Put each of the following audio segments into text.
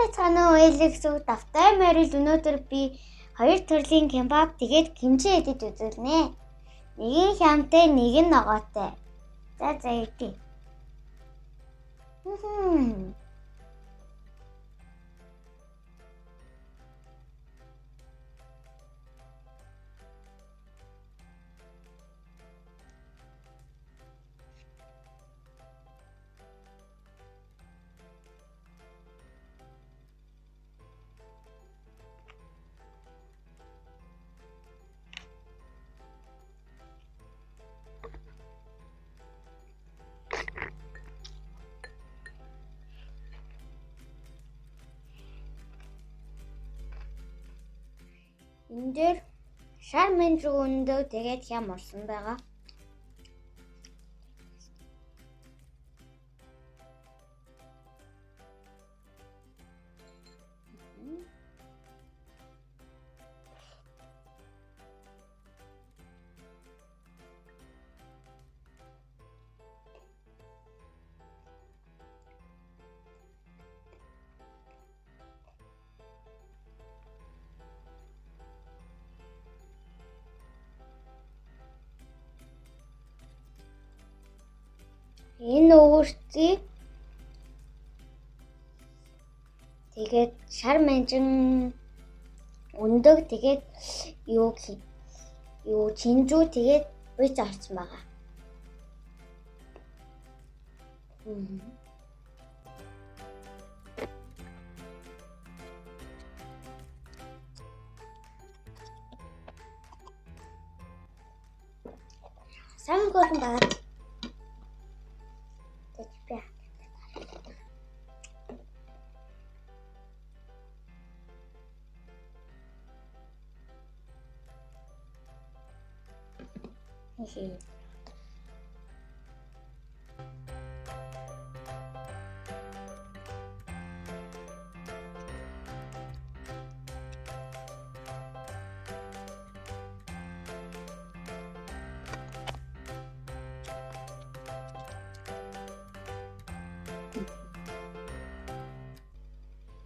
Сайн байцгаана уу Эликс үг давтай морил өнөөдөр би хоёр төрлийн кимбап тэгээд кимчи идэж үзүүлнэ. Нэг нь хямтай, нэг нь ногоотой. За за идэ. Энэ дээр шар менжүү өндөг тэгээд хям орсон байгаа. Энэ өвөрцгийг тэгээд шар манжин өндөг тэгээд юу чинжүү тэгээд буйц орсон байгаа. Сайн гол байгаа.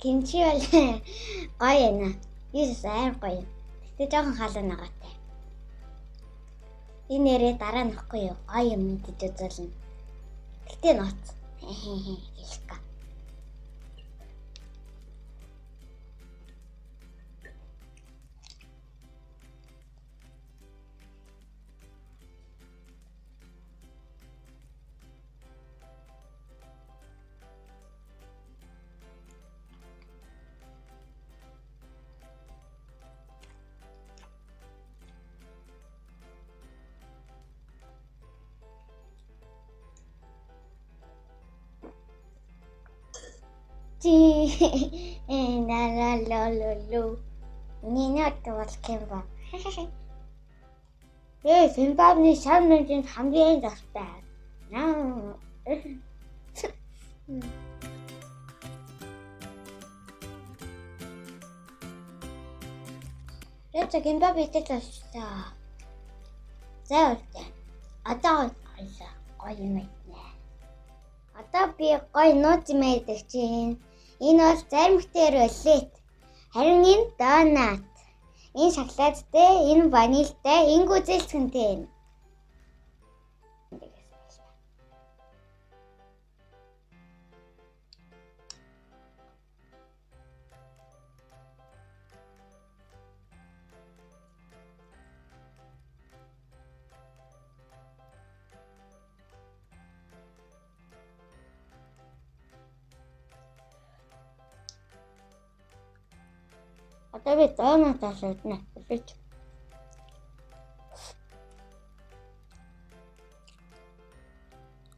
Кимчи бол гоё юм. Юус амар гоё. Гэтэ жоохон халуун нагаатай. Энэ нэрээ дараа нөхгүй юу? Гоё юм идэж үзүүлнэ. Гэтэ ноц. Гэлка. La la la la la. Миний бол кимбап. Кимбапны шар мэнжинд хамгийн дуртай. За кимбап идэж боллоо. За үлдээ. Одоо гоё юм иднэ. Одоо би гоё нууц юм идэх чинь. Энэ бол заримхтай рулет. Харин энэ донат. Энэ шоколадтай, энэ ванильтай, энэ гүзэлцгэнтэй юм. Одоо би донатаас иднэ. Үлээж.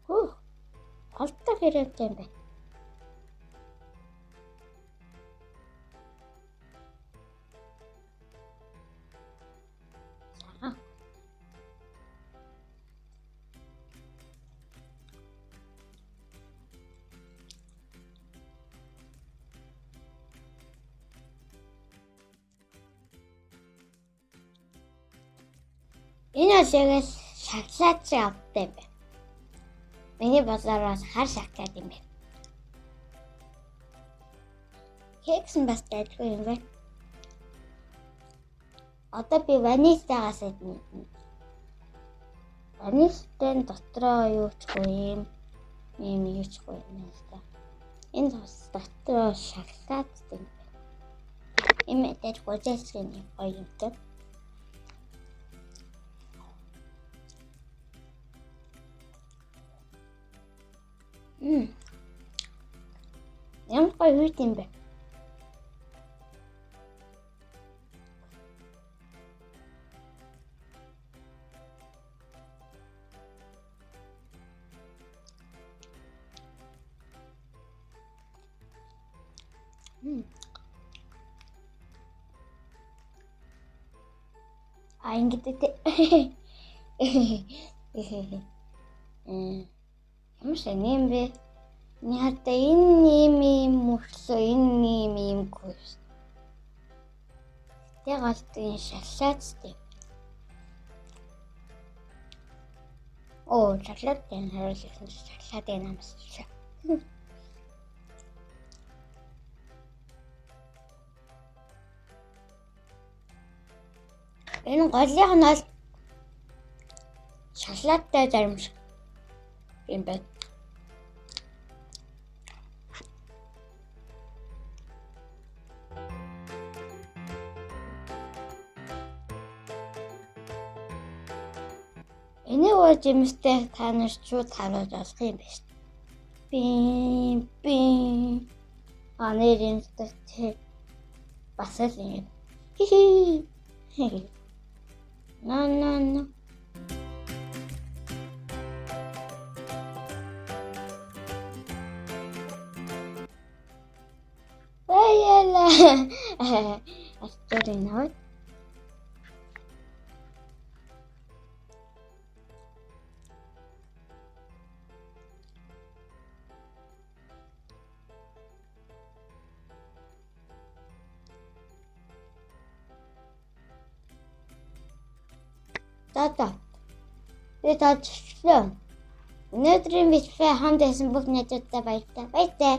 Хөө. Холтой хэрэгтэй юм байна. Энэ бол яг л шоколад шиг автай юм байна. Миний бодлоор бол хар шоколад юм байна. Кекс нь бас дайггүй юм байна. Одоо би ванилтайгаас идэнэ. Ванилтай нь дотроо юу чгүй юм. Ийм юу чгүй юм л та. Энэ бас дотроо шоколадтай юм байна. Ийм дайггүй зайлсхийх юм гоё юмтай. Ямар гоё үйт юм бэ? А ингэдэг те. Ямар сайн юм бэ? Яа энэ ийм ийм мөртлөө энэ ийм иймгүй. Тэг голдгийн шалаацтай. Оо, шалаадтай хариулсан чинь шалаадыг намсчлаа. Энэ голынх нь бол шалаадтай зарим шиг юм байна. Энийг ууж юмстай та нар шууд харуулж болох юм байна шүү. Би би анэр юмстай бас л юм. Хи хи. На на на. Баялаа. Астурын нот. За. Би таажчлаа. Өнөөдрийн бичлэгээ хамт байсан бүх найзуудтай баярлалаа. Баяртай.